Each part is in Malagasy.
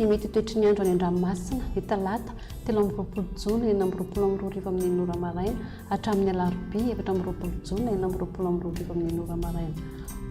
Ny mety ho toetry ny andro any an-dranomasina, ny talata, 23 jona 2026 amin'ny enina ora maraina hatramin'ny alarobia 24 jona 2026 amin'ny enina ora maraina.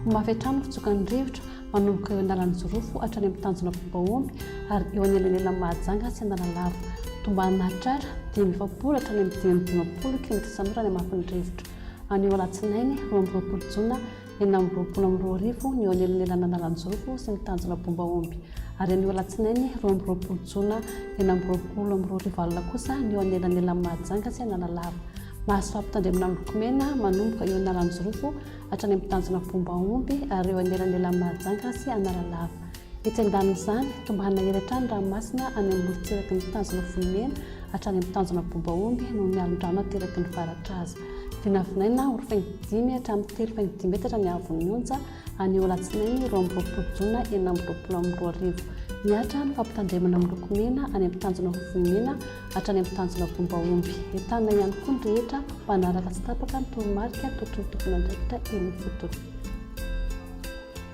Ho mafy hatrany ny fitsokan'ny rivotra, manomboka eo Analanjirofo hatrany amin'ny tanjona Bobaomby ary eo anelanelan'i Mahajanga sy Analalava. Tombanana hahatratra 45 hatrany amin'ny 55 kilometatra isan'ora ny hamafin'ny rivotra. Anio alatsinainy 22 jona 2026 ny eo anelanelan'Analanjirofo sy ny tanjona Bombaomby ary anio alatsinainy 22 jona 2026 alina kosa ny eo anelanelan'i Mahajanga sy Analalava. Mahazo fampitandremana miloko mena manomboka eo Analanjirofo hatrany amin'ny tanjona Bombaomby ary eo anelanelan'i Mahajanga sy Analalava. Etsy andanin'izany, tombanana hery hatrany ranomasina any amin'ny morontsiraky ny tanjona Vohimena hatrany amin'ny tanjona Bombaomby noho ny alon-drano ateraky ny varatraza. Vinavinaina ho roa faingo dimy hatramin'ny telo faingo dimy metatra ny haavon'ny onja anio alatsinainy 22 jona 2026. Mihatra ny fampitandremana miloko mena any amin'ny tanjona Vohimena hatrany amin'ny tanjona Bombaomby. Entanina ihany koa ny rehetra mba hanaraka tsy tapaka ny toromarika atolotry ny tompon'andraikitra eny ifotony.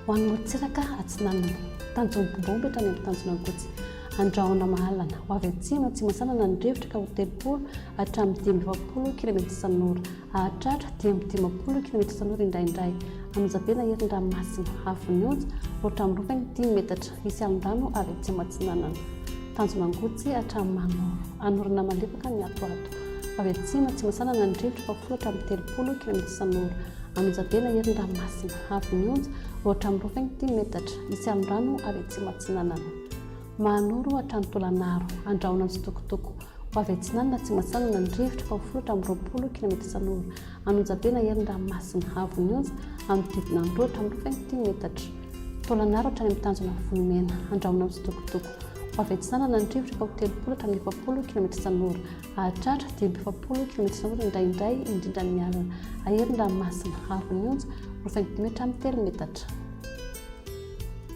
Ho an'ny morontsiraka atsinanana. Tanjon'ny Bombaomby hatrany amin'ny tanjona Ankotsy. Andrahona mahalana. Ho avy atsimo atsimo-atsinanana ny rivotra ka ho 30 hatramin'ny 45 kilometatra isan'ora. Hahatratra 55 kilometatra isan'ora indraindray. An'Onjabe na Herin-dranomasina. Haavon'ny onja, roa hatramin'ny roa faingo dimy metatra. Hisy alon-drano avy atsimo atsinanana. Tanjona Angotsy hatramin'ny Manoro. Anorana malefaka ny atoato. Avy atsimo atsimo-atsinanana ny rivotra fa folo hatramin'ny 30 kilometatra isan'ora. An'Onjabe na Herin-dranomasina. Haavon'ny onja, roa hatramin'ny roa faingo dimy metatra. Hisy alon-drano avy atsimo atsinanana. Mahanoro hatrany Tolanaro. Andrahona mitsitokotoko. Ho avy atsinanana atsimo atsinanana ny rivotra fa ho folo hatramin'ny 20 kilometatra isan'ora. An'Onjabe na Herin-dranomasina. Haavon'ny onja, hanodidina ny roa hatramin'ny roa faingo dimy metatra. Taolanaro hatrany amin'ny tanjona Vohimena. Andrahona mitsitokotoko. Ho avy atsinanana ny rivotra fa ho 30 hatramin'ny 40 kilometatra isan'ora. Hahatratra 45 kilometatra isan'ora indraindray, indrindra ny alina. Aherin-dranomasina. Haavon'ny onja, roa faingo dimy hatramin'ny telo metatra.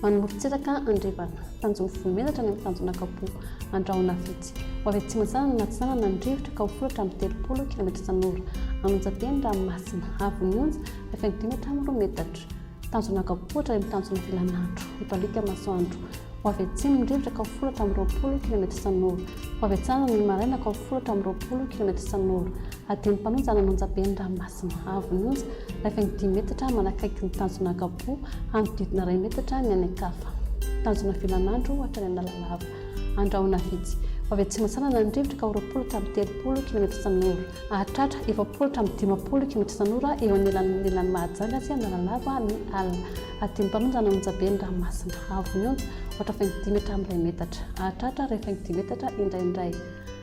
Manmorontsiraka andrefana. Tanjon'ny Vohimena hatrany amin'ny tanjon'Ankapoa. Andrahona vitsy. Ho avy atsimo-atsinanana na atsinanana ny rivotra ka ho folo hatramin'ny 30 kilometatra isan'ora. An'Onjabe ny ranomasina. Haavon'ny onja, iray faingo dimy hatramin'ny roa metatra. Tanjon'Ankapoa hatrany amin'ny tanjona Vilanandro. Hibaliaka masoandro. Ho avy atsimo ny rivotra ka ho folo hatramin'ny 20 kilometatra isan'ora. Ho avy atsinanana ny maraina ka ho folo hatramin'ny 20 kilometatra isan'ora. Adin'ny mpanonja an'Anonjabe ny ranomasina. Haavon'ny onja, iray faingo dimy metatra manakaiky ny tanjona Ankapoa, hanodidina iray metatra ny any an-kafa. Tanjona Vilanandro hatrany Analalava. Andrahona vitsy. Ho avy atsimo atsinanana ny rivotra ka ho 20 hatramin'ny 30 kilometatra isan'ora. Hahatratra 40 hatramin'ny 50 kilometatra isan'ora eo anelanelan'i Mahajanga sy Analalava ny alina. Adin'ny mpanonja an'Anonjabe ny ranomasina. Haavon'ny onja, ohatra faingo dimy hatramin'ny iray metatra. Hahatratra iray faingo dimy metatra indraindray.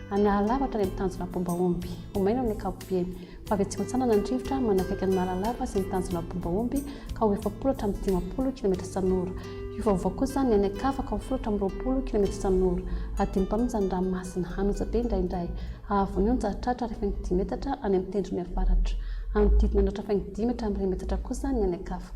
Analalava hatrany amin'ny tanjona Bombaomby. Ho maina amin'ny ankapobeny. Ho avy atsimo-atsinanana ny rivotra manakaiky an'i Mahalalava sy ny tanjona Bombaomby ka ho 40 hatramin'ny 50 kilometatra isan'ora. Hiovaova kosa ny any an-kafa ka ho folo hatramin'ny 20 kilometatra isan'ora. Adin'ny mpanonja ny ranomasina. An'Onjabe indraindray. Haavon'ny onja hahatratra iray faingo dimy metatra any amin'ny tendrony avaratra. Hanodidina ny ratra faingo dimy hatramin'ny iray metatra kosa ny any an-kafa.